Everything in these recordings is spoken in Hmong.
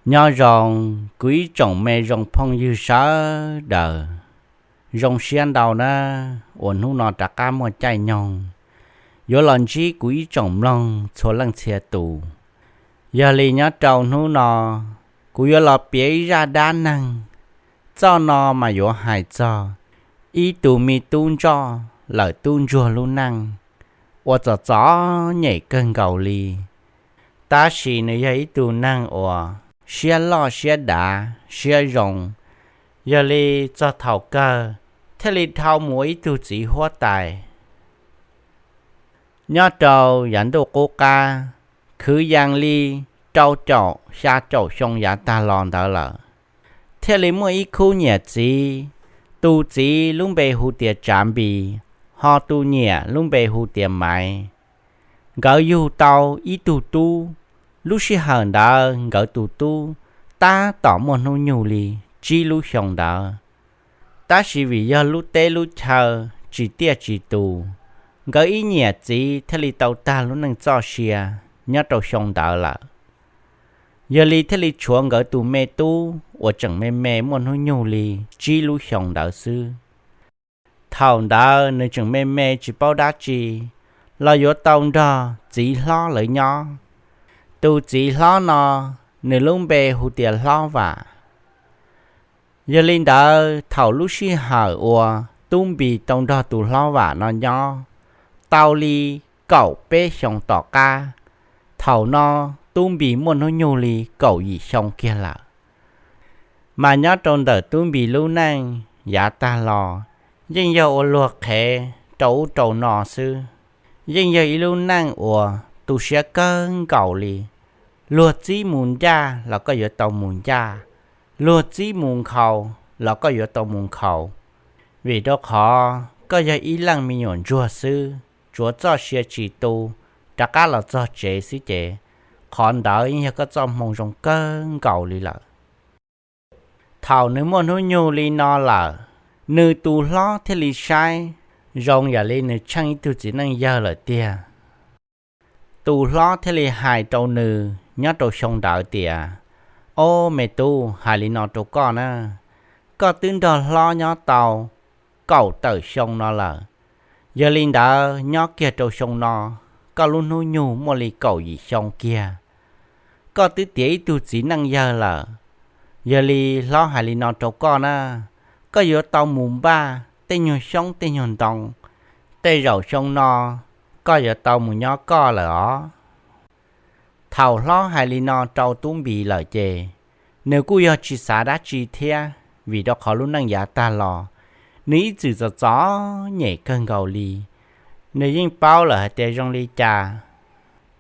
Nyob zoo, kuv ib tsoom me zoo phooj ywg sawv daws, zoo siab ntau nawb uas hnub no rov qab muaj caij nyoog yuav los ntsib kuv ib tsoom mloog txhua leej txhia tus. Yog li nyob rau hnub no, kuv yuav los piav ib zaj dab neeg. Txoj no mas yuav hais txog ib tug me tub ntsoj lawm tub ntsuag lub neej uas txom txom nyem kawg nkaus li. Tab sis nws yog ib tug neeg uas siab loj siab dav siab zoo, yog li txog thaum kawg thiaj li dhau mus ua ib tug txiv huab tais. Nyob rau yav ntuj qub qab, kwv yees li rau caum xya caum xyoo yav tag los ntawd lawm, thiaj li muaj ib khub niam txiv. Tus txiv lub npe hu tias Tsav Npis, ho tus niam lub npe hu tias Maiv. Nkawd yug tau ib tug tub. Lub sij hawm ntawd nkawd tus tub tab tom muaj hnub nyoog li tsib lub xyoo ntawd. Tab sis vim yog lub teb lub chaw tsis tiaj tsis tus, nkawd ib niam txiv thiaj li tau tag lub neej txoj sia nyob rau xyoo ntawd lawm. Yog li thiaj li tshuav nkawd tus me tub uas tseem me me muaj hnub nyoog li tsib lub xyoo ntawd xwb. Thaum ntawd nws tseem me me tsis paub dab tsi, los yuav tau nrog txiv hlob lawv nyob. Tus txiv hlob no, nws lub npe hu tias Hlob Vam. Yog li ntawd thaum lub sij hawm uas Tub Npis tau nrog tus Hlob Vam no nyob tau li kaum peb xyoo tom qab, thaum no Tub Npis muaj hnub nyoog li kaum yim xyoo kiag lawm. Mas nyob rau ntawm Tub Npis lub neej yav tag los yeej yog ua luag qhev rau ub rau no xwb. Yeej yog ib lub neej uas tu siab kawg nkaus li. Luag txib mus ncaj los koj yuav tau mus ncaj, luag txib mus nkhaus los koj yuav tau mus nkhaus. Vim rau qhov koj yog ib leej me nyuam ntsuag xwb, tsuav txoj sia tsis tu, rov qab los txog tsev xwb ces qhov ntawd yeej yog koj txoj hmoo zoo kawg nkaus li lawm. Thaum nws muaj hnub nyoog li no lawm, nws tus hlob thiaj li saib zoo yam li nws tsheej ib tug txiv neej yawg lawm tiag. Tus hlob thiaj li hais rau nws nyob rau xyoo ntawd tias, Ob me tub, hais li no rau koj na, koj twb nrog hlob nyob tau kaum tawm xyoo no lawm. Yog li ntawd nyob kiag rau xyoo no, koj lub hnub nyoog muaj li kaum yim xyoo kiag. Koj twb tiav ib tug txiv neej yawg lawm. Yog li hlob hais li no rau koj na, koj yuav tau mus npaj tej nyuag xyoob tej nyuag ntoo, tej zaum xyoo no koj yuav tau mus nyob koj lawm os. Thaum hlob hais li no rau Tub Npis lawm ces nws kuj yog tsis xav dab tsi thiab, vim rau qhov lub neej yav tag los nws ib txwm txom txom nyem kawg nkaus li. Nws yeej paub lawm hais tias zoo li cas,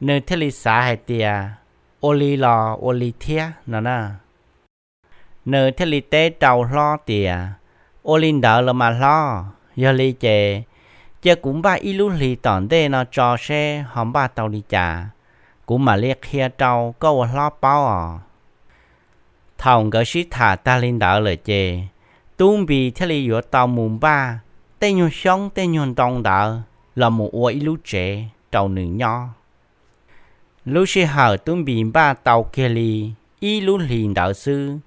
nws thiaj li xav hais tias ua li los ua li thiab no na. Nws thiaj li teb rau hlob tias, Ua li ntawd los mas hlob, yog li ces cia kuv npaj ib lub hlis tom ntej no tso seb ho npaj tau li cas, kuv mam li qhia rau koj ua hlob paub os. Thaum nkawd sib tham tag li ntawd lawm ces Tub Npis thiaj li yuav tau mus npaj tej nyuag xyoob tej nyuag ntoo ntawd los mus ua ib lub tsev rau nws nyob. Lub sij hawm Tub Npis npaj tau kiag li ib lub hlis ntawd xwb,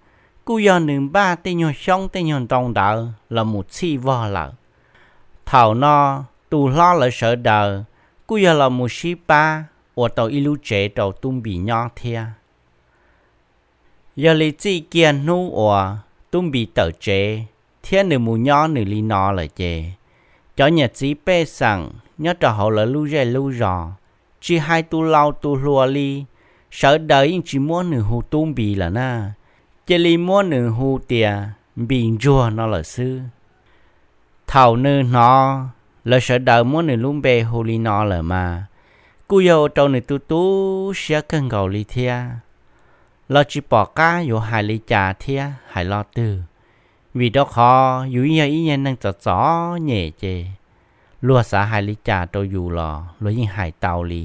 kuj yog nws npaj tej nyuag xyoob tej nyuag ntoo ntawd los mus txhij vog lawm. Thaum no tus hlob lawv sawv daws kuj yog los mus sib pab ua tau ib lub tsev rau Tub Npis nyob thiab. Yog li txij kiag hnub uas Tub Npis tawm tsev thiab nws mus nyob nws li no lawm ces cov niam txiv pej xeem nyob rau hauv lawv lub zej lub zos, tsis hais tus laus tus hluas li, sawv daws yeej tsis muab nws hu Tub Npis lawm na, cia li muab nws hu tias Npis Ntsuag no lawm xwb. Thaum nws hnov lawv sawv daws muab nws lub npe hu li no lawm mas kuj yog ua rau nws tu tu siab kawg nkaus li thiab, los tsis pom qab yuav hais li cas thiab hais lo twg, vim rau qhov yus yog ib nyuag neeg txom txom nyem ces luag xav hais li cas rau yus los luag yeej hais tau li.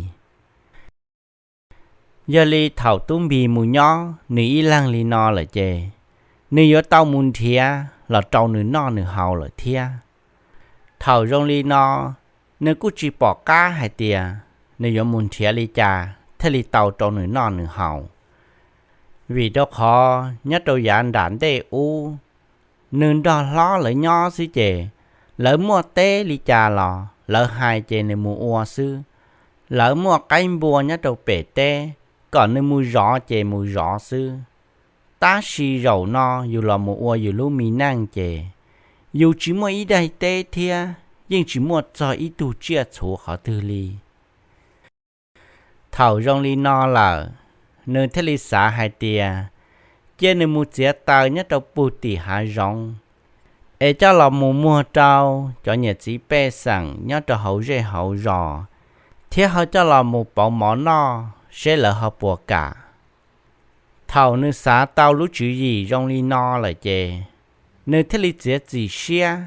Yog li thaum Tub Npis mus nyob nws ib leeg li no lawm ces nws yuav tau mus nrhiav los rau nws noj nws haus lawm thiab. Thaum zoo li no, nws kuj tsis pom qab hais tias nws yuav mus nrhiav li cas thiaj li tau rau nws noj nws haus. Vim rau qhov nyob rau yav nram ntej ub, nws nrog hlob lawv nyob xwb ces lawv muaj teb li cas los lawv hais ces nws mus ua xwb. Lawv muaj qaib npua nyob rau pem teb, kom nws mus zov ces mus zov xwb. Tab sis zaum no yus los mus ua yus lub me neej ces yus tsis muaj ib daim teb thiab yeej tsis muaj txog ib tug tsiaj txhu qhov twg li. Thaum zoo li no lawm, nws thiaj li xav hais tias cia nws mus txiav taws nyob rau pug tim hav zoov, es coj los mus muag rau cov niam txiv pej xeem nyob rau hauv zej hauv zos, thiab ho coj los mus pauv mov noj seb lawv ho puas kam. Thaum nws xav tau lub tswv yim zoo li no lawm ces nws thiaj li txiav txim siab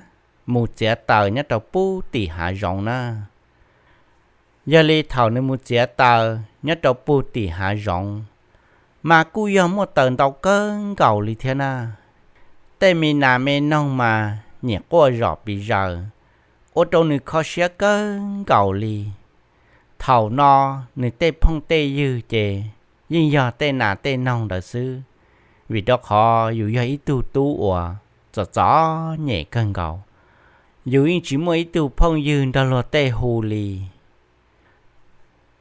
mus txiav taws nyob rau pug tim hav zoov na. Yog li thaum nws mus txiav taws nyob rau pug tim hav zoov, mas kuj yog muaj taws ntau kawg nkaus li thiab na. Tej me nas me noog mas nyim quaj zom pes zaws, ua rau nws kho siab kawg nkaus li. Thaum no nws tej phooj tej ywg ces yeej yog tej nas tej noog ntawd xwb, vim rau qhov yus yog ib tug tub uas txom txom nyem kawg nkaus, yus yeej tsis muaj ib tug phooj ywg nrog luag tej hu li.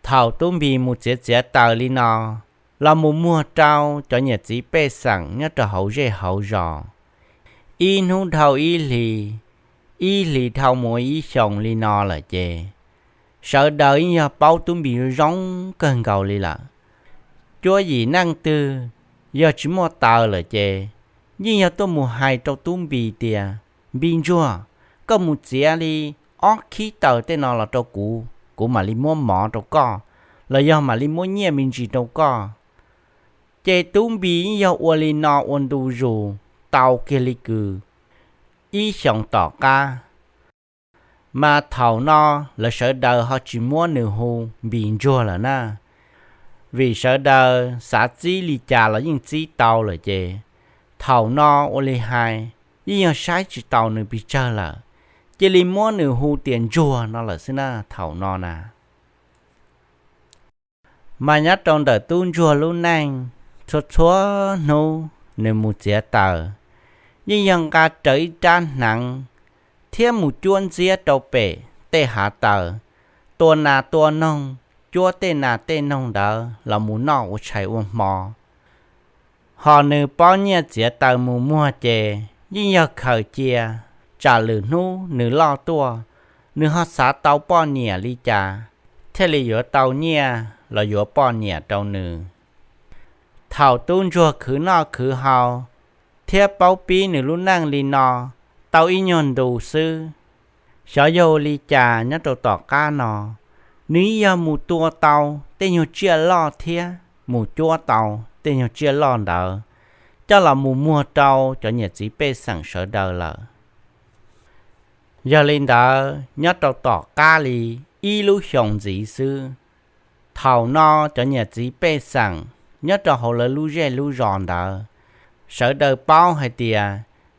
Thaum Tub Npis mus txiav txiav taws li no, los mus muag rau cov niam txiv pej xeem nyob rau hauv zej hauv zos, ib hnub dhau ib hlis, ib hlis dhau mus ib xyoos li no lawm ces sawv daws yeej yog paub Tub Npis zoo kawg nkaus li lawm. Cuab yim neej twg yog tsis muaj taws lawm ces yeej yog tuaj mus hais rau Tub Npis tias, Npis ntsuag, koj mus txiav li ob khib taws tej no los rau kuv, kuv mam li muab mov rau koj, los yog mam li muab nyiaj me ntsis rau koj. Ces Tub Npis yeej yog ua li no ua ntu zus tau kiag li kws ib xyoos tom qab. Mas thaum no lawv sawv daws ho tsis muab nws hu Npis ntsuag lawm na, vim sawv daws xav txib li cas los yeej txib tau lawm ces thaum no ua li hais yeej yog saib tsis taus nws pes tsawg lawm, cia li muab nws hu tias ntsuag no lawm xwb na thaum no na. Mas nyob rau ntawm tub ntsuag lub neej, txhua txhua hnub nws mus txiav taws, yeej yog nqa rawv ib rab hneev thiab mus cuab ntxiab rau pem tej hav taws, tua nas tua noog, cuab tej nas tej noog ntawd los mus noj ua tshais ua hmo. Ho nws pob nyiaj txiav taws mus muag ces yeej yog khaws cia, tsam lwm hnub nws loj tuaj, nws ho xav tau poj niam li cas thiaj li yuav tau nyiaj los yuav poj niam rau nws. Thaum tub ntsuag khwv noj khwv haus thiab paub pib nws lub neej li no tau ib nyuag ntu xwb, xyov yog ua li cas nyob rau tom qab no, nws yog mus tua tau tej nyuag tsiaj loj thiab mus cuab tau tej nyuag tsiaj loj ntawd coj los mus muag rau cov niam txiv pej xeem sawv daws lawm. Yog li ntawd nyob rau tom qab li ib lub xyoos ntxiv xwb, thaum no cov niam txiv pej xeem nyob rau hauv lawv lub zej lub zos ntawd, sawv daws paub hais tias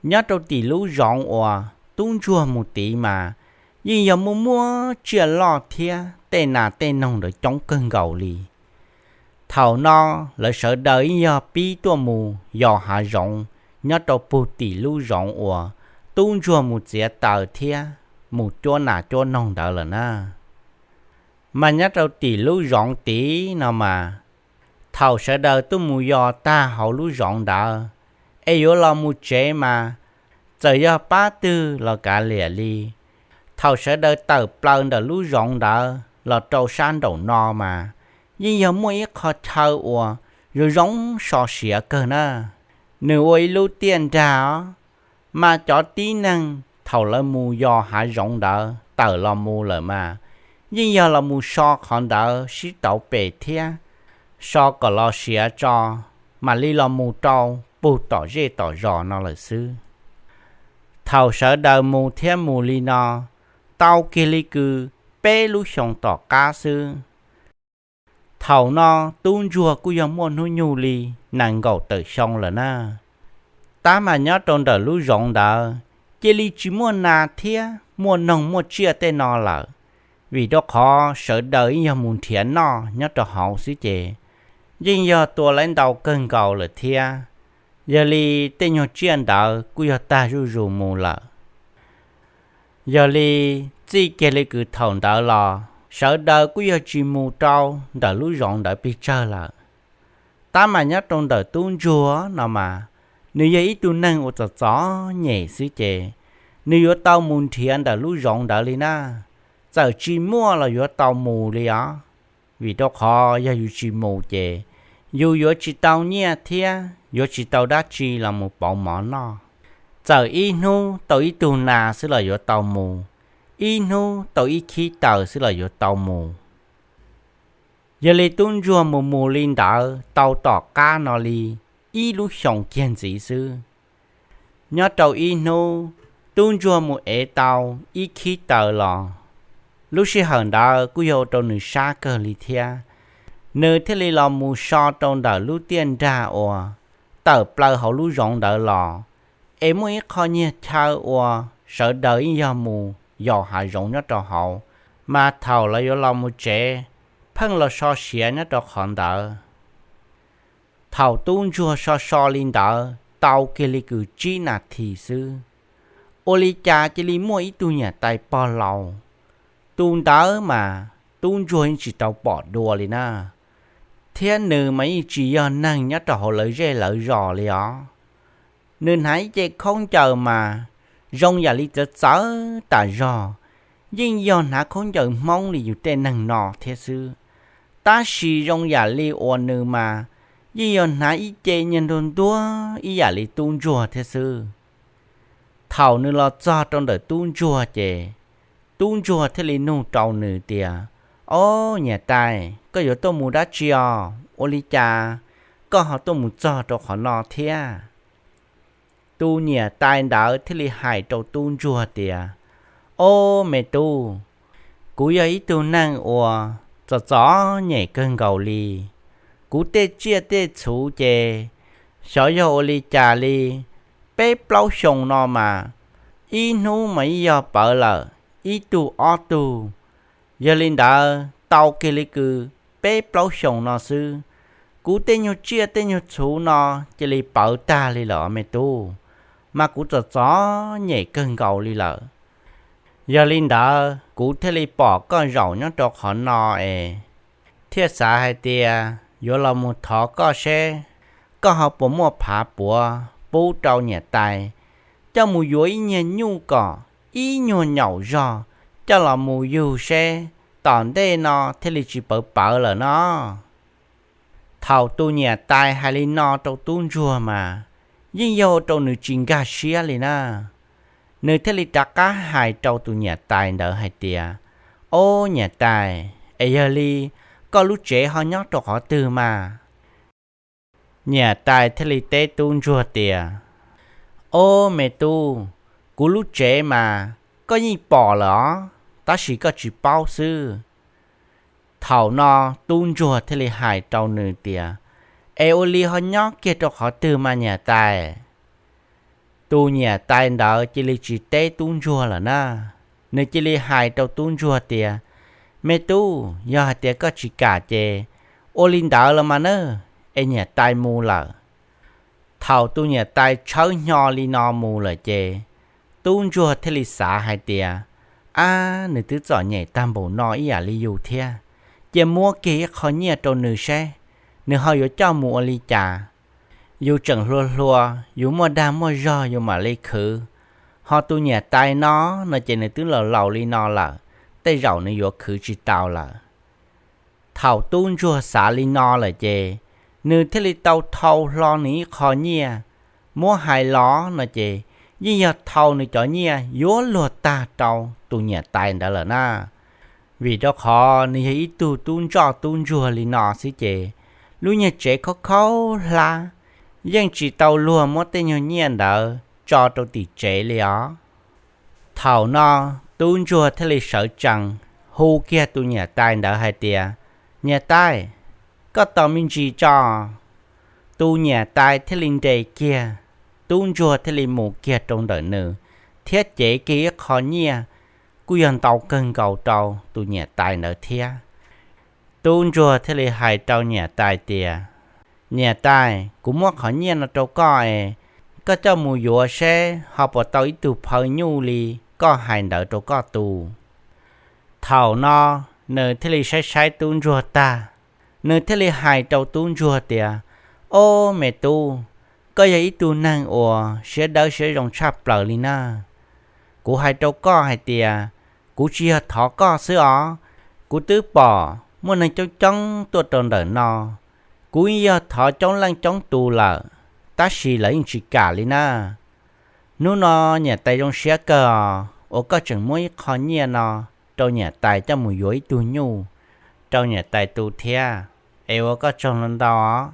nyob rau tim lub zoov uas tub ntsuag mus tiv mas yeej yog muaj muaj tsiaj loj thiab tej nas tej noog ntawd coob kawg nkaus li. Thaum no lawv sawv daws yeej yog pib tuaj mus yos hav zoov nyob rau pug tim lub zoov uas tub ntsuag mus txiav taws thiab mus cuab nas cuab noog ntawd lawm na. Mas nyob rau tim lub zoov tid no mas, thaum sawv daws tuaj mus yos tag hauv lub zoov ntawd es yuav los mus tsev mas, txawm yog pab twg los kav liam li. Thaum sawv daws tawm plaws ntawm lub zoov ntawd los rau sab nraum no mas, yeej yog muaj ib qho chaw uas zoo zoo so siav kawg na. Nws ua ib lub tiaj nrag os, mas cov tib neeg thaum lawv mus yos hav zoov ntawd tawm los mus lawm mas, yeej yog los mus so qhov ntawd sib tauv pem thiab so kom los siav tso, mam li los mus rau pug tom zej tom zos no lawm xwb. Thaum sawv daws mus thiab mus li no, tau kiag li kws peb lub xyoos tom qab xwb, thaum no tub ntsuag kuj yog muaj hnub nyoog li nees nkaum tawm xyoo lawm na. Tab mas nyob rau ntawm lub zoov ntawd cia li tsis muaj nas thiab muaj noog muaj tsiaj tej no lawm, vim rau qhov sawv daws yeej yog mus nrhiav noj nyob rau hauv xwb ces yeej yog tua laib ntau kawg nkaus lawm thiab. Yog li tej nyuag tsiaj ntawd kuj yog tag zuj zus mus lawm. Yog li txij kiag li kws thaum ntawd los sawv daws kuj yog tsis mus rau ntawm lub zoov ntawd pes tsawg lawm. Tab mas nyob rau ntawm tub ntsuag no mas, nws yog ib tug neeg uas txom txom nyem xwb ces nws yuav tau mus nrhiav ntawm lub zoov ntawd li na. Txawm tsis muaj los yuav tau mus li os, vim rau qhov yog yus tsis mus ces yus yuav tsis tau nyiaj thiab yuav tsis tau dab tsi los mus pauv mov noj. Txawm ib hnub tau ib tug nas xwb los yuav tau mus, ib hnub tau ib khib taws xwb los yuav tau mus. Yog li tub ntsuag mus mus li ntawd tau tom qab no li ib lub xyoos kiag ntxiv xwb. Nyob rau ib hnub, tub ntsuag mus ev tau ib khib taws los. Lub sij hawm ntawd kuj yog ua rau nws sab kawg li thiab. Nws thiaj li los mus so rau ntawm lub tiaj nrag uas tawm plaws hauv lub zoov ntawd los, es muaj ib qho nyiag chaw uas sawv daws yeej yog mus yos hav zoov nyob rau hauv, mas thaum lawv yuav los mus tsev, pheej los so siav nyob rau qhov ntawd. Thaum tub ntsuag so so li ntawd tau kiag li kws tsib nas this xwb, ua li cas cia li muaj ib tug niam tais pog laus. Tus ntawd mas tub ntsuag yeej tsis tau pom dua li na, thiab nws mas yeej tsis yog neeg nyob rau hauv lawv zej lawv zos li os. Nws hnav ib ce khaub ncaws mas zoo yam li txawv txawv tas zog, yeej yog hnav khaub ncaws Hmoob li yus tej neeg no thiab xwb. Tab sis zoo yam li uas nws mas yeej yog hnav ib ce nyiag ntuag ntuag ib yam li tub ntsuag thiab xwb. Thaum nws los txog rau ntawm tub ntsuag ces tub ntsuag thiaj li nug rau nws tias, Ob, niam tais, koj yuav tuaj mus dab tsi os? Ua li cas koj ho tuaj mus txog rau qhov no thiab? Tus niam tais ntawd thiaj li hais rau tub ntsuag tias, Ob, me tub, kuv yog ib tug neeg uas txom txom nyem kawg nkaus li. Kuv tej tsiaj tej txhuv ces xyov yog ua li cas li, peb plaub xyoos no mas ib hnub mas yeej yog pawv lawm ib tug ob tug. Yog li ntawd tau kiag li kws peb plaub xyoos no xwb, kuv tej nyuag tsiaj tej nyuag txhuv no cia li pawv tag li lawm me tub, mas kuv txom txom nyem kawg nkaus li lawm. Yog li ntawd kuv thiaj li pom koj zaum nyob rau qhov no es thiaj xav hais tias yuav los mus thov koj seb koj ho puas muaj phav puav pub rau niam tais coj mus yuav ib nyuag nyuj kom ib nyuag nyaum zog coj los mus yug seb tom ntej no thiaj li tsis pawv pawv lawm no. Thaum tus niam tais hais li no rau tub ntsuag mas yeej yog ua rau nws tsis nkag siab li na. Nws thiaj li rov qab hais rau tus niam tais ntawd hais tias, Ob, niam tais, es yog li koj lub tsev ho nyob rau qhov twg mas? Niam tais thiaj li teb tub ntsuag tias, Ob, me tub, kuv lub tsev mas koj yeej pom lawm os, tab sis koj tsis paub xwb. Thaum no tub ntsuag thiaj li hais rau nws tias, Es ua li ho nyob kiag rau qhov twg mas niam tais? Tus niam tais ntawd cia li tsis teb tub ntsuag lawm na. Nws cia li hais rau tub ntsuag tias, Me tub, yog hais tias koj tsis kam ces ua li ntawd los mas na, es niam tais mus lawm. Thaum tus niam tais tshawb hnyo li no mus lawm ces tub ntsuag thiaj li xav hais tias, Ab, nws twb txom nyem tag npaum no ib yam li yus thiab, cia muab kiag ib qho nyiaj rau nws seb nws ho yuav coj mus ua li cas. Yus tseem hluas hluas, yus muaj dag muaj zog yus mam li khwv, ho tus niam tais no, no ces nws twb laus laus li no lawm, tej zaum nws yuav khwv tsis tau lawm. Thaum tub ntsuag xav li no lawm ces nws thiaj li tau thau hlo nws ib qho nyiaj, muab hais los no ces yeej yog thau nws cov nyiaj yuav luag tag rau tus niam tais ntawd lawm na. Vim rau qhov nws yog ib tug tub ntsoj tub ntsuag li no xwb ces lub nyuag tsev khaub khaub hlab yeej tsis tau luag muab tej nyuag nyiaj ntawd tso rau tim tsev li os. Thaum no tub ntsuag thiaj li sawv tsees hu kiag tus niam tais ntawd hais tias, Niam tais, koj tos me ntsis tso. Tus niam tais thiaj li nres kiag, tub ntsuag thiaj li mus kiag rau ntawm nws thiab cev kiag ib qho nyiaj kuj yog ntau kawg nkaus rau tus niam tais ntawd thiab. Tub ntsuag thiaj li hais rau niam tais tias, Niam tais, kuv muab qhov nyiaj no rau koj es koj coj mus yuav seb ho puas tau ib tug phaw nyuj li koj hais ntawd rau koj tu. Thaum no nws thiaj li saib saib tub ntsuag tag, nws thiaj li hais rau tub ntsuag tias, Ob me tub, koj yog ib tug neeg uas siab dawb siab zoo tshaj plaws li na. Kuv hais rau koj hais tias, kuv tsis yog thov koj xwb os, kuv twb pom muaj neeg coob coob tuaj rau ntawm no, kuv yeej yog thov coob leej coob tus lawm, tab sis lawv yeej tsis kam li na. Hnub no niam tais zoo siab kawg os uas koj tseem muab ib qho nyiaj no rau niam tais coj mus yuav ib tug nyuj rau niam tais tu thiab, es ua koj tsaug ntau os.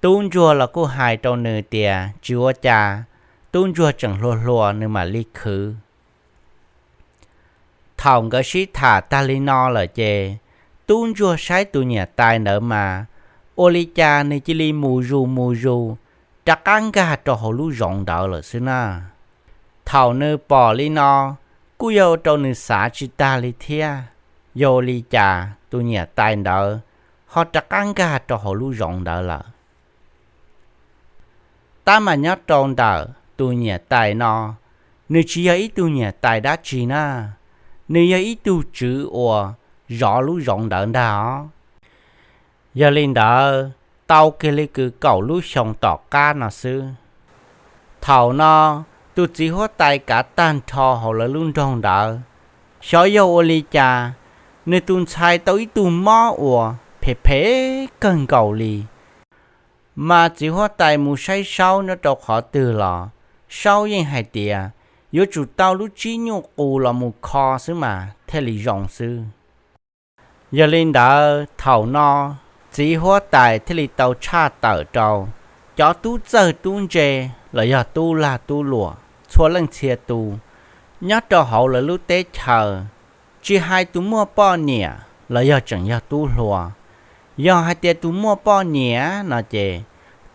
Tub ntsuag los kuj hais rau nws tias tsis ua cas, tub ntsuag tseem hluas hluas nws mam li khwv. Thaum nkawd sib tham tag li no lawm ces tub ntsuag saib tus niam tais ntawd mas ua li cas nws cia li mus zus mus zus rov qab nkag rau hauv lub zoov ntawd lawm xwb na. Thaum nws pom li no kuj yog ua rau nws xav tsis tag li thiab, yog ua li cas tus niam tais ntawd ho rov qab nkag rau hauv lub zoov ntawd lawm. Tab mas nyob rau ntawm tus niam tais no, nws tsis yog ib tug niam tais dab tsi na, nws yog ib tug tswv uas zov lub zoov ntawd ntag os. Yog li ntawd, tau kiag li kwv kaum lub xyoo tom qab no xwb, thaum no tus txiv huab tais kav tag nrho hauv lawv lub nroog ntawd, xyov yog ua li cas nws tus ntxhais tau ib tug mob uas phem phem kawg nkaus li. Mas txiv huab tais mus saib saub nyob rau qhov twg los saub yeej hais tias yuav tsum tau lub tsib nyuj qus los mus kho xwb mas thiaj li zoo xwb. Yog li ntawd thaum no txiv huab tais thiaj li tau tshaj tawm rau cov tub txawj tub ntse los yog tub lag tub luam txhua leej txhia tus nyob rau hauv lawv lub teb chaws, tsis hais tus muaj poj niam los yog tseem yog tub hluas. Yog hais tias tus muaj poj niam no ces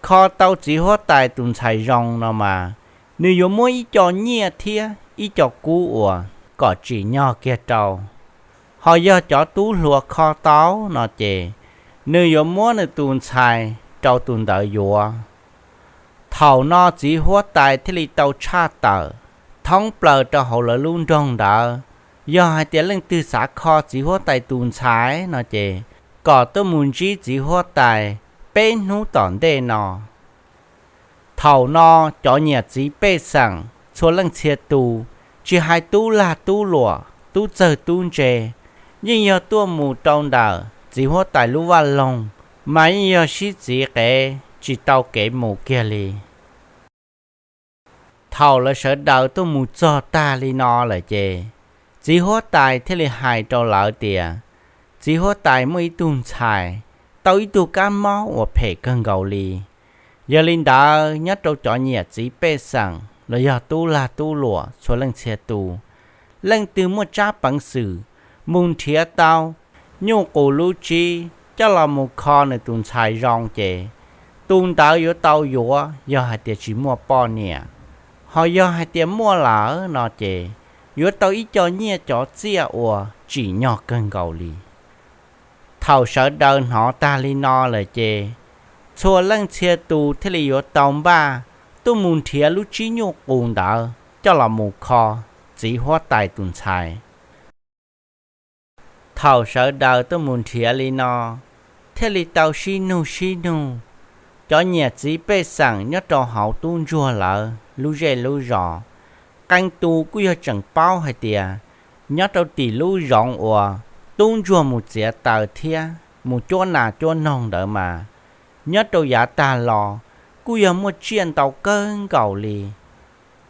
kho tau txiv huab tais tus ntxhais zoo no mas nws yuav muab ib co nyiaj thiab ib co kub uas kom tsim nyog kiag rau. Ho yog cov tub hluas kho tau no ces nws yuav muab nws tus ntxhais rau tus ntawd yuav. Thaum no txiv huab tais thiaj li tau tshaj tawm thoob plaws rau hauv lawv lub nroog ntawd, yog hais tias leej twg xav kho txiv huab tais tus ntxhais no ces kom tuaj mus ntsib txiv huab tais peb hnub tom ntej no. Thaum no cov niam txiv pej xeem txhua leej txhia tus, tsis hais tub lag tub luam tub txawg tub ntse, yeej yog tuaj mus rau ntawm txiv huab tais lub vaj loog, mas yeej yog sib txiv qev tsis tau kev mus kiag li. Thaum lawv sawv daws tuaj mus txog tag li no lawm ces txiv huab tais thiaj li hais rau lawv tias txiv huab tais muaj ib tug ntxhais tau ib tug kab mob uas phem kawg nkaus li. Yog li ntawd nyob rau cov niam txiv pej xeem los yog tub lag tub luam txhua leej txhia tus, leej twg muaj tsab peev xwm mus nrhiav tau nyuj qus lub tsib coj los mus kho nws tus ntxhais zoo ces tus ntawd yuav tau yuav yog hais tias tsis muaj poj niam. Ho yog hais tias muaj lawm no ces yuav tau ib co nyiaj cov txiaj uas tsim nyog kawg nkaus li. Thaum sawv daws hnov tag li no lawm ces txhua leej txhia tus thiaj li yuav tau npaj tuaj mus nrhiav lub tsib nyuj qus ntawd coj los mus kho txiv huab tais tus ntxhais. Thaum sawv daws tuaj mus nrhiav li no thiaj li tau sib nug sib nug, cov niam txiv pej xeem nyob rau hauv tub ntsuag lawv lub zej lub zos, qee tus kuj yog tseem paub hais tias nyob rau tim lub zoov uas tub ntsuag mus txiav taws thiab mus cuab nas cuab noog ntawd mas nyob rau yav tag los kuj yog muaj tsiaj ntau kawg nkaus li.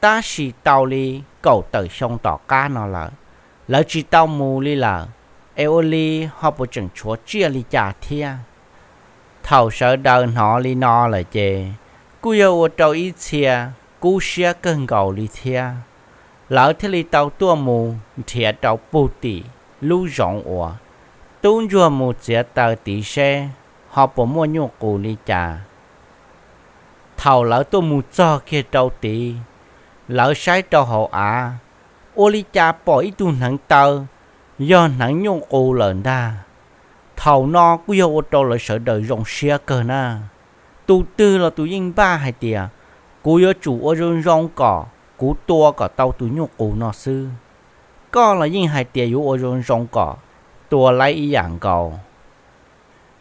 Tab sis tau li kaum tawm xyoo tom qab no lawm, lawv tsis tau mus li lawm, es ua li ho puas tseem tshuav tsiaj li cas thiab. Thaum sawv daws hnov li no lawm ces kuj yog ua rau ib txhia kub siab kawg nkaus li thiab. Lawv thiaj li tau tuaj mus nrhiav rau puag tim lub zoov uas tub ntsuag mus txiav taws tid seb ho puas muaj nyuj qus li cas. Thaum lawv tuaj mus txog kiag rau tid, lawv saib rau hauv av, ua li cas pom ib tug hneev taw, yog hneev nyuj qus lawm ntag. Thaum no kuj yog ua rau lawv sawv daws zoo siab kawg na. Tus twg los tus yeej npaj hais tias, kuv yuav tsum ua zoo zoo kom kuv tua kom tau tus nyuj qus no xwb. Koj los yeej hais tias yuav ua zoo zoo kom tua laib ib yam nkaus.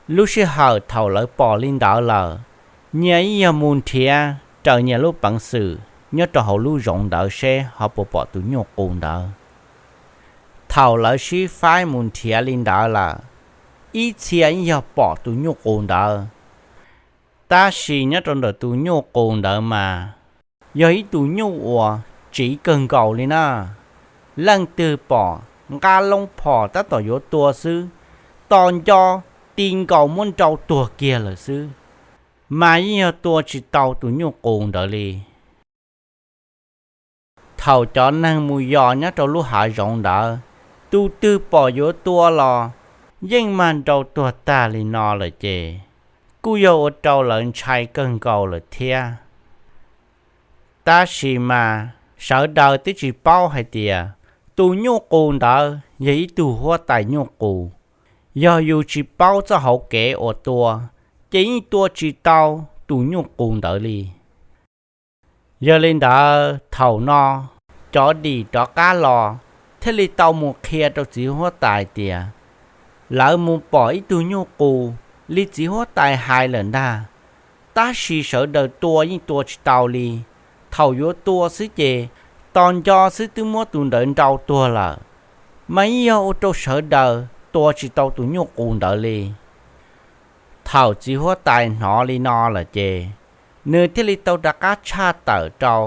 Lub sij hawm thaum lawv pom li ntawd lawm, nyias yeej yog mus nrhiav raws nyias lub peev xwm nyob rau hauv lub zoov ntawd seb ho puas pom tus nyuj qus ntawd. Thaum lawv sib faib mus nrhiav li ntawd lawm, ib txhia yeej yog pom tus nyuj qus ntawd. Tab sis nyob rau ntawm tus nyuj qus ntawd mas yog ib tug nyuj uas tsiv kawg nkaus li na. Leej twg pom nqa loo phom tab tom yuav tua xwb, to nco ti nkaus muab nrau tuag kiag lawm xwb, mas yeej yog tua tsis tau tus nyuj qus ntawd li. Thaum cov neeg mus yos nyob rau lub hav zoov ntawd, tus twg pom yuav tua los yeej mag nrau tuag tag li no lawm ces kuj yog ua rau lawv ntshai kawg nkaus lawm thiab. Tab sis mas sawv daws twb tsis paub hais tias tus nyuj qus ntawd yog ib tug huab tais nyuj qus. Yog yus tsis paub txoj hauv kev uas tua, ces yeej tua tsis tau tus nyuj qus ntawd li. Yog li ntawd thaum no cov dim rov qab los thiaj li tau mus qhia rau txiv huab tais tias lawv mus pom ib tug nyuj qus li txiv huab tais hais lawm ntag, tab sis sawv daws tua yeej tua tsis tau li. Thaum yuav tua xwb ces to nco xwb twb muab tus ntawd nrau tuag lawm, mas yeej yog ua rau sawv daws tua tsis tau tus nyuj qus ntawd li. Thaum txiv huab tais hnov li no lawm ces nws thiaj li tau rov qab tshaj tawm rau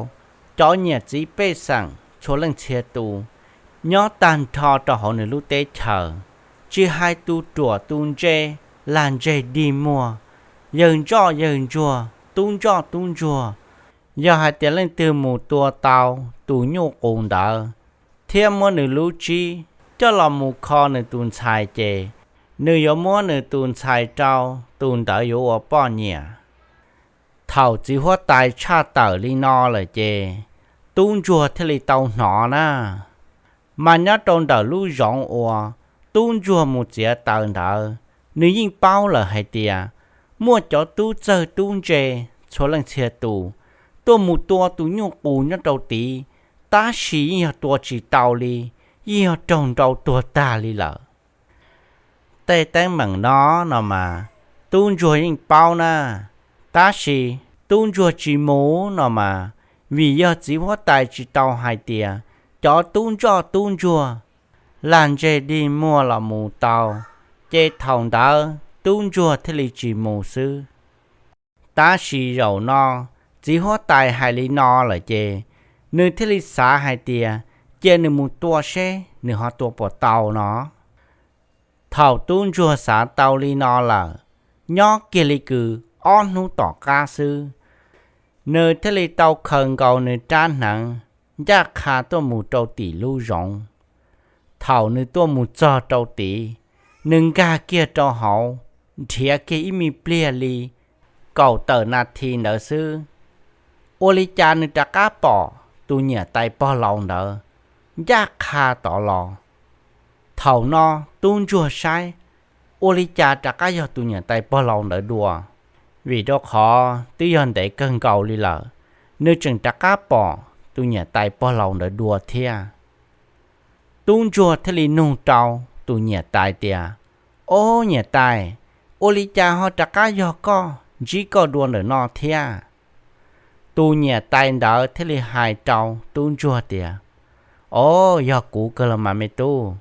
cov niam txiv pej xeem txhua leej txhia tus nyob tag nrho rau hauv nws lub teb chaws, tsis hais tus ruam tus ntse, lag ntseg dig muag, yawg ntsoj yawg ntsuag, tub ntsoj tub ntsuag. Yog hais tias leej twg mus tua tau tus nyuj qus ntawd thiab muab nws lub tsib coj los mus kho nws tus ntxhais ces nws yuav muab nws tus ntxhais rau tus ntawd yuav ua poj niam. Thaum txiv huab tais tshaj tawm li no lawm ces tub ntsuag thiaj li tau hnov na. Mas nyob rau ntawm lub zoov uas tub ntsuag mus txiav taws ntawd, nws yeej paub lawm hais tias muaj cov tub txawg tub ntse txhua leej txhia tus tuaj mus tua tus nyuj qus nyob rau tid, tab sis yeej yog tua tsis tau li, yeej yog raug nrau tuag tag li lawm. Tej teeb meem no no mas tub ntsuag yeej paub na, tab sis tub ntsuag tsis mus no mas vim yog txiv huab tais tsis tau hais tias cov tub ntsoj tub ntsuag, lag ntseg dig muag los mus tau, ces thaum ntawd tub ntsuag thiaj li tsis mus xwb. Tab sis zaum no txiv huab tais hais li no lawm ces nws thiaj li xav hais tias cia nws mus tua seb nws ho tua puas tau no. Thaum tub ntsuag xav tau li no lawm, nyob kiag li kws ob hnub tom qab xwb, nws thiaj li tau khaws nkaus nws rab hneev ncaj qha tuaj mus rau tim lub zoov. Thaum nws tuaj mus txog rau tid, nws nkag kiag rau hauv, nrhiav kiag ib me pliag li kaum tawm nas this ntawd xwb, ua li cas nws rov qab pom tus niam tais pog laus ntawd ncaj qha tod los. Thaum no tub ntsuag saib, ua li cas rov qab yog tus niam tais pog laus ntawd dua, vim rau qhov twb yog ntev kawg nkaus li lawm, nws tseem rov qab pom tus niam tais pog laus ntawd dua thiab. Tub ntsuag thiaj li nug rau tus niam tais tias, Ob niam tais, ua li cas ho rov qab yog koj ntsib koj dua ntawm no thiab? Tus niam tais ntawd thiaj li hais rau tub ntsuag tias, Ob, yog kuv kawg los mas me tub,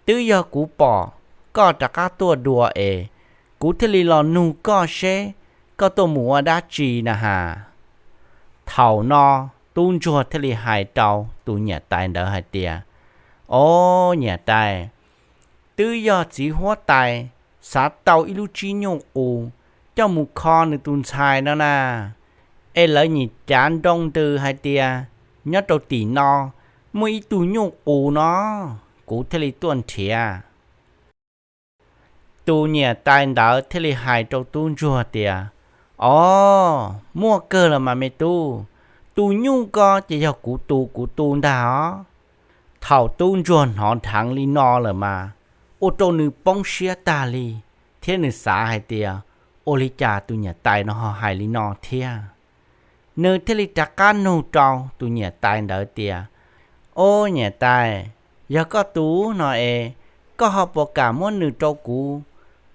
twb yog kuv pom koj rov qab tuaj dua es kuv thiaj li los nug koj seb koj tuaj mus ua dab tsi na has. Thaum no tub ntsuag thiaj li hais rau tus niam tais ntawd hais tias, Ob niam tais, twb yog txiv huab tais xav tau ib lub tsib nyuj qus coj mus kho nws tus ntxhais no na, es lawv nim cav nroo ntws hais tias nyob rau tim no muaj ib tug nyuj qus no, kuv thiaj li tuaj nrhiav. Tus niam tais ntawd thiaj li hais rau tub ntsuag tias, Ob, muaj kawg los mas me tub, tus nyuj ko ces yog kuv tu kuv tu ntag os. Thaum tub ntsuag hnov dheev li no lawm mas ua rau nws poob siab tag li, thiab nws xav hais tias, ua li cas tus niam tais no ho hais li no thiab? Nws thiaj li rov qab nug rau tus niam tais ntawd tias, Au niam tais, yog koj tus no es, koj ho puas kam muab nws rau kuv?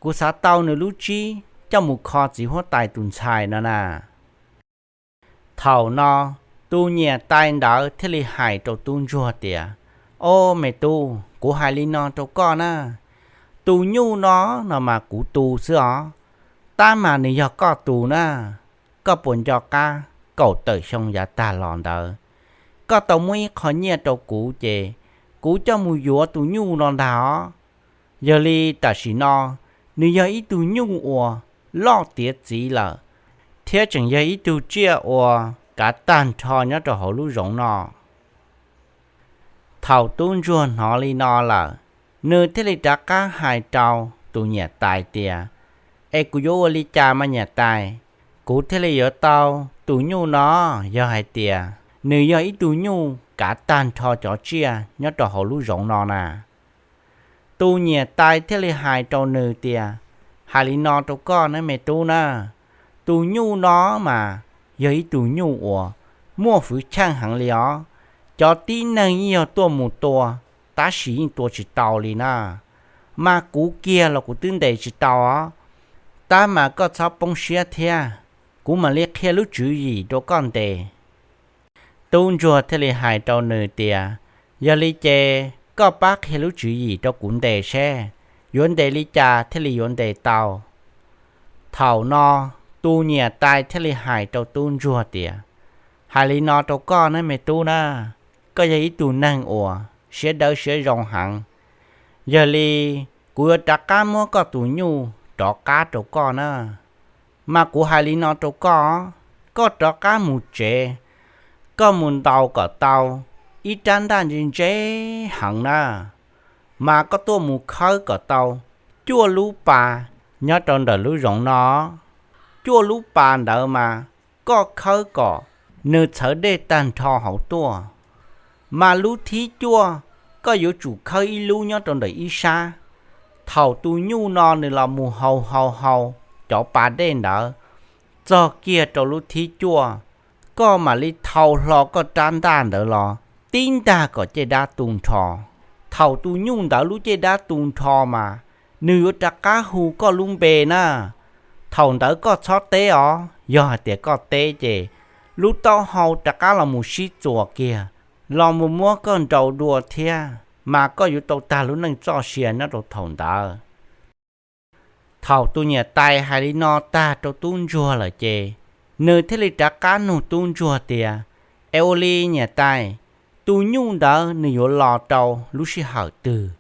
Kuv xav tau nws lub tsib coj mus kho txiv huab tais tus ntxhais no na. Thaum no, tus niam tais ntawd thiaj li hais rau tub ntsuag tias, Au me tub, kuv hais li no rau koj na, tus nyuj no no mas kuv tu xwb os, tab mas nws yog koj tus na. Koj puas nco qab kaum tawm xyoo yav tag los ntawd, koj tau muab ib qho nyiaj rau kuv ces kuv coj mus yuav tus nyuj no ntag os. Yog li tam sim no nws yog ib tug nyuj uas loj tiav txiv lawm, thiab tseem yog ib tug tsiaj uas kav tag nrho nyob rau hauv lub zoov no. Thaum tub ntsuag hnov li no lawm, nws thiaj li rov qab hais rau tus niam tais tias, Es kuv yuav ua li cas mas niam tais, kuv thiaj li yuav tau tus nyuj no? Yog hais tias nws yog ib tug nyuj kav tag nrho cov tsiaj nyob rau hauv lub zoov no na. Tus niam tais thiaj li hais rau nws tias, Hais li no rau koj na me tub na, tus nyuj no mas yog ib tug nyuj uas muaj hwv chim heev li os. Cov tib neeg yeej yog tuaj mus tua, tab sis yeej tua tsis tau li na. Mas kuv kiag los kuv twb ntes tsis tau os. Tab mas koj txhob poob siab thiab, kuv mam li qhia lub tswv yim rau koj ntes. Tub ntsuag thiaj li hais rau nws tias, Yog li ces koj pab qhia lub tswv yim rau kuv ntes seb yuav ntes li cas thiaj li yuav ntes tau. Thaum no, tus niam tais thiaj li hais rau tub ntsuag tias, Hais li no rau koj na me tub na, koj yog ib tug neeg uas siab dawb siab zoo heev. Yog li, kuv yuav rov qab muab koj tus nyuj rov qab rau koj na. Mas kuv hais li no rau koj, koj rov qab mus tsev, koj mus ntaus kom tau ib rab ntaj ntse ntse heev na, mas koj tuaj mus khawb kom tau cuaj lub pas nyob rau ntawm lub zoov no. Cuaj lub pas ntawd mas koj khawb kom nws txhawv dej tag nrho hauv tuaj. Mas lub thib cuaj, koj yuav tsum khawb ib lub nyob rau ntawm ib sab. Thaum tus nyuj no nws los mus haus haus haus cov pas dej ntawd txog kiag rau lub thib cuaj, koj mam li thau hlo koj rab ntaj ntawd los tib ntag kom caj dab tu nrho. Thaum tus nyuj ntawd lub caj dab tu nrho mas nws yuav rov qab hu koj lub npe na. Thaum ntawd koj txhob teb os, yog hais tias koj teb ces lub taub hau rov qab los mus sib txuas kiag, los mus muab koj nrau dua thiab, mas koj yuav tau tag lub neej txoj sia nyob rau thaum ntawd. Thaum tus niam tais hais li no tag rau tub ntsuag lawm ces, nws thiaj li rov qab nug tub ntsuag tias, Es ua li niam tais, tus nyuj ntawd nws yuav los rau lub sij hawm twg?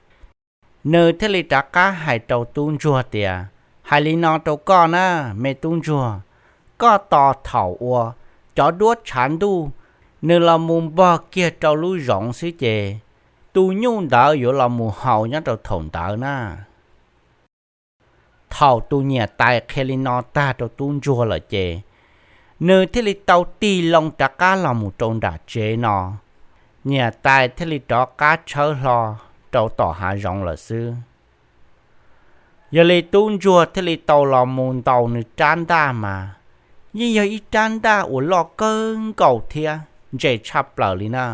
Nws thiaj li rov qab hais rau tub ntsuag tias, Hais li no rau koj na, me tub ntsuag, koj tos thaum uas cov duab tshav ntuj nws los mus npog kiag rau lub zoov xwb ces tus nyuj ntawd yuav los mus haus nyob rau thaum ntawd na. Thaum tus niam tais qhia li no tag rau tub ntsuag lawm ces, nws thiaj li tau tig loo rov qab los mus rau nram tsev no. Niam tais thiaj li rov qab tshawb hlo rau tom hav zoov lawm xwb. Yog li tub ntsuag thiaj li tau los mus ntaus nws rab ntaj mas yeej yog ib rab ntaj uas loj kawg nkaus thiab ntse tshaj plaws li na.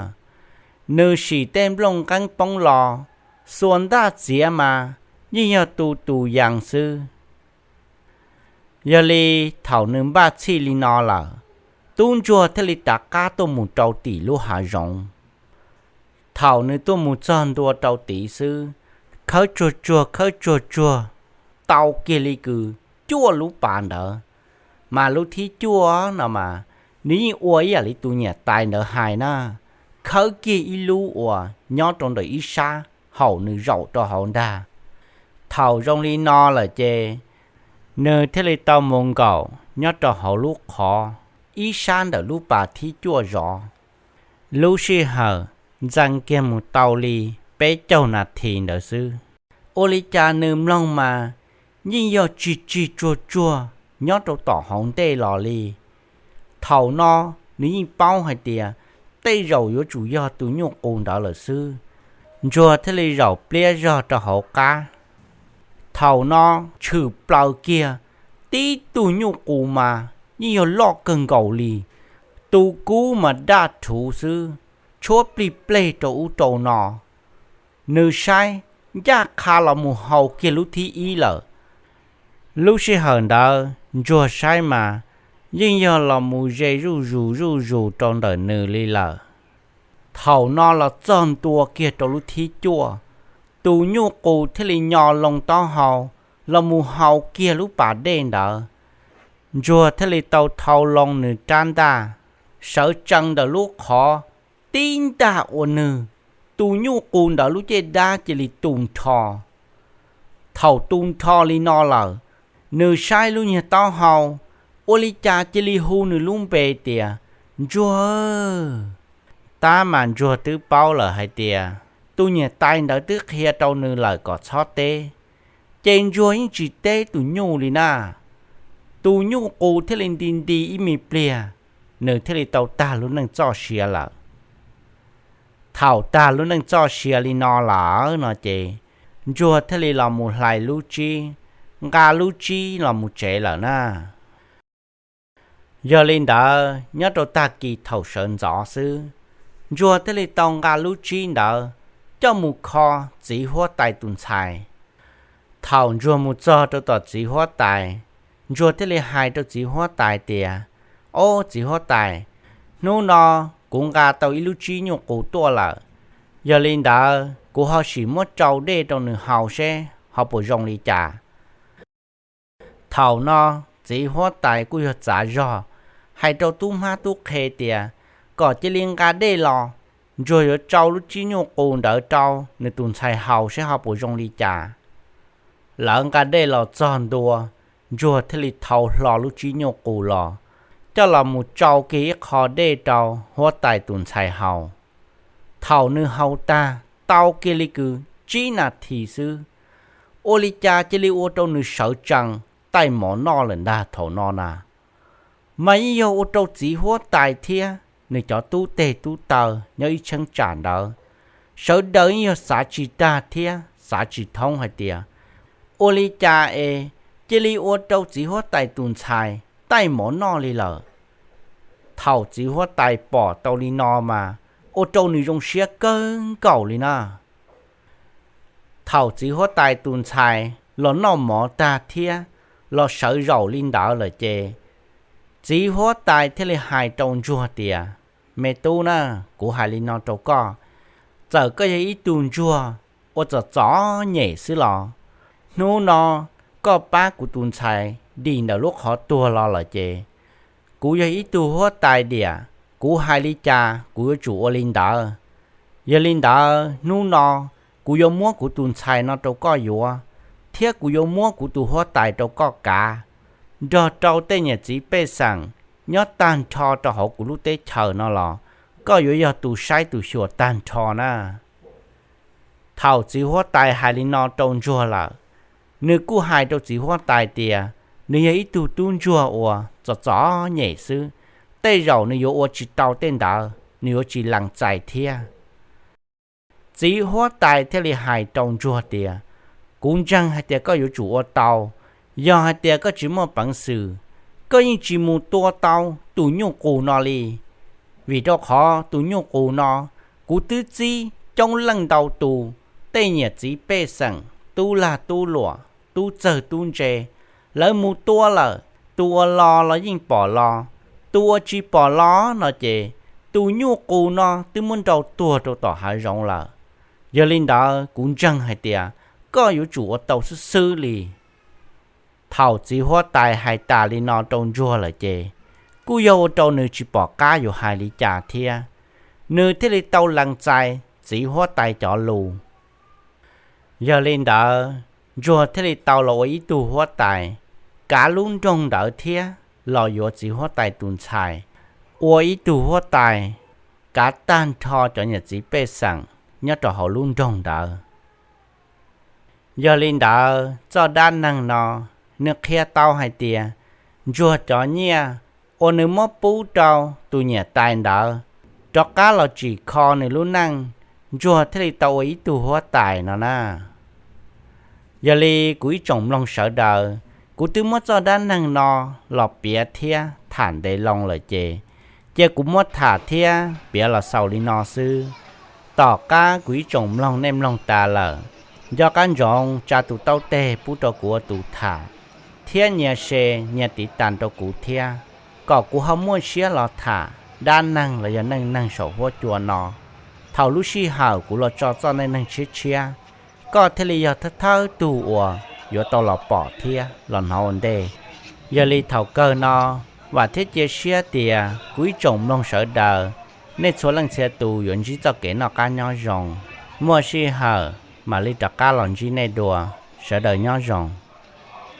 Nws sim tej nplooj nqeeb poob los, xuas ntaj txiav mas yeej yog tu tus yees xwb. Yog li thaum nws npaj txhij li no lawm, tub ntsuag thiaj li rov qab tuaj mus rau tim lub hav zoov. Thaum nws tuaj mus txog ntua rau tid xwb, khawb tsuag tsuag khawb tsuag tsuag tau kiag li kws cuaj lub pas ntawd, mas lub thib cuaj no mas nws yeej ua ib yam li tus niam tais ntawd hais na, khawb kiag ib lub uas nyob rau ntawm ib sab haum nws zaum rau hauv ntag. Thaum zoo li no lawm ces, nws thiaj li tau mus nkaum nyob rau hauv lub qhov ib sab ntawm lub pas thib cuaj zov. Lub sij hawm ntxees kiag mus tau li peb caug nas this ntawd xwb, ua li cas nws mloog mas yeej yog tsig tsig tsuag tsuag nyob rau tom hauv ntej los li. Thaum no nws yeej paub hais tias tej zaum yuav tsum yog tus nyuj qus ntawd lawm xwb. Ntsuag thiaj li zaum pliab zog rau hauv qab. Thaum no tshwm plaws kiag, tib tug nyuj qus mas yeej yog loj kawg nkaus li, tu kub mas daj rhuv xwb, tshuab plig pleg rau ub rau no. Nws saib, ncaj qha los mus haus kiag lub thib ib lawm. Lub sij hawm ntawd Ntsuag saib mas yeej yog los mus ze zuj zus zuj zus rau ntawm nws li lawm. Thaum no los txog ntua kiag rau lub thib cuaj, tus nyuj qus thiaj li nyo loo taub hau los mus haus kiag lub pas dej ntawd. Ntsuag thiaj li tau thau loo nws rab ntaj, sawv tsees ntawm lub qhov, tib ntaj ua nws, tus nyuj qus ntawd lub caj dab cia li tu nrho. Thaum tu nrho li no lawm, nws saib lub nyuag taub hau, ua li cas cia li hu nws lub npe tias Ntsuag. Tab mas Ntsuag twb paub lawm hais tias tus niam tais ntawd twb qhia rau nws lawm kom txhob teb, ces Ntsuag yeej tsis teb tus nyuj li na. Tus nyuj qus thiaj li nti nti ib me pliag, nws thiaj li tau tag lub neej txoj sia lawm. Thaum tag lub neej txoj sia li no lawm no ces Ntsuag thiaj li los mus hlais lub tsib, nqa lub tsib los mus tsev lawm na. Yog li ntawd nyob rau tag kis thaum sawv ntxov xwb, Ntsuag thiaj li tau nqa lub tsib ntawd coj mus kho txiv huab tais tus ntxhais. Thaum Ntsuag mus txog rau tom txiv huab tais, Ntsuag thiaj li hais rau txiv huab tais tias, Ob, txiv huab tais, hnub no kuv nqa tau ib lub tsib nyuj qus tuaj lawm, yog li ntawd kuv ho sim muab tsau dej rau nws haus seb ho puas zoo li cas. Thaum no txiv huab tais kuj yog txav zog hais rau tub hmab tub qhe tias kom cia li nqa dej los, Ntsuag yuav tsau lub tsib nyuj qus ntawd rau nws tus ntxhais haus seb ho puas zoo li cas. Lawv nqa dej los txog ntua, Ntsuag thiaj li thau hlo lub tsib nyuj qus los, coj los mus tsau kiag ib qho dej rau huab tais tus ntxhais haus. Thaum nws haus tag tau kiag li kwv tsib nas this xwb, ua li cas cia li ua rau nws sawv tsees taij mov noj lawm ntag thaum no na. Mas yeej yog ua rau txiv huab tais thiab nws cov tub teg tub taw nyob ib cheeb tsam ntawd, sawv daws yeej yog xav tsis tag thiab xav tsis thoob hais tias, ua li cas es cia li ua rau txiv huab tais tus ntxhais taij mov noj li lawm. Thaum txiv huab tais pom tau li no mas ua rau nws zoo siab kawg nkaus li na. Thaum txiv huab tais tus ntxhais los noj mov tag thiab los sawv zaum li ntawd lawm ces, txiv huab tais thiaj li hais rau Ntsuag tias, Me tub na, kuv hais li no rau koj, txawm koj yog ib tug ntsuag ua txom txom nyem xwb los, hnub no koj pab kuv tus ntxhais dim ntawm lub qhov tuag los lawm ces, kuv yog ib tug huab tais diam, kuv hais li cas kuv yuav tsum ua li ntawd. Yog li ntawd hnub no kuv yuav muab kuv tus ntxhais no rau koj yuav, thiab kuv yuav muab kuv tus huab tais rau koj kav, nrog rau tej niam txiv pej xeem nyob tag nrho rau hauv kuv lub teb chaws no los koj yuav yog tus saib tus xyuas tag nrho na. Thaum txiv huab tais hais li no rau Ntsuag lawm, nws kuj hais rau txiv huab tais tias nws yog ib tug tub ntsuag uas txom txom nyem xwb, tej zaum nws yuav ua tsis tau tej ntawd, nws yuav tsis lees txais thiab. Txiv huab tais thiaj li hais rau Ntsuag tias, Kuv ntseeg hais tias koj yuav tsum ua tau. Yog hais tias koj tsis muaj peev xwm, koj yeej tsis mus tua tau tus nyuj qus no li. Vim rau qhov tus nyuj qus no, kuv twb txib coob leej ntau tus, tej niam txiv pej xeem, tub lag tub luam, tub txawg tub ntse, lawv mus tua lawm, tus uas los los yeej pom los, tus uas tsis pom los no ces, tus nyuj qus no twb muab nrau tuag rau tom hav zoov lawm. Yog li ntawd kuv ntseeg hais tias koj yuav tsum ua tau xwb xwb li. Thaum txiv huab tais hais tas li no rau Ntsuag lawm ces, kuj yog ua rau nws tsis pom qab yuav hais li cas thiab, nws thiaj li tau lees txais txiv huab tais cov lus. Yog li ntawd, Ntsuag thiaj li tau los ua ib tug huab tais, kav lub nroog ntawd thiab los yuav txiv huab tais tus ntxhais, ua ib tug huab tais, kav tag nrho cov niam txiv pej xeem nyob rau hauv lub nroog ntawd. Yog li ntawd, txoj dab neeg no, nws qhia tau hais tias, Ntsuag cov nyiaj uas nws muab pub rau tus niam tais ntawd, rov qab los tsim kho nws lub neej, Ntsuag thiaj li tau ua ib tug huab tais no na. Yog li kuv ib tsoom mloog sawv daws, kuv twb muab txoj dab neeg no los piav thiab tham ntev loo lawm ces, cia kuv muab tham thiab piav los xaus li no xwb. Tom qab kuv ib tsoom mloog nej mloog tas lawm, nco qab ntsoov tsa tus taub teg pub rau kuv ua tus tham, thiab nias share nias tiv tas rau kuv thiab, kom kuv ho muaj siab los tham dab neeg los yog neej neeg saum huab cua no. Thaum lub sij hawm kuv los tso txoj neej neeg tshiab tshiab, koj thiaj li yog thawj thawj tug uas yuav tau los pom thiab los hnov ua ntej. Yog li thaum kawg no, vam thiab cia siab tias kuv ib tsoom mloog sawv daws, nej txhua leej txhia tus yuav ntsib txoj kev noj qab nyob zoo. Muaj sij hawm mam li rov qab los ntsib nej dua. Sawv daws nyob zoo.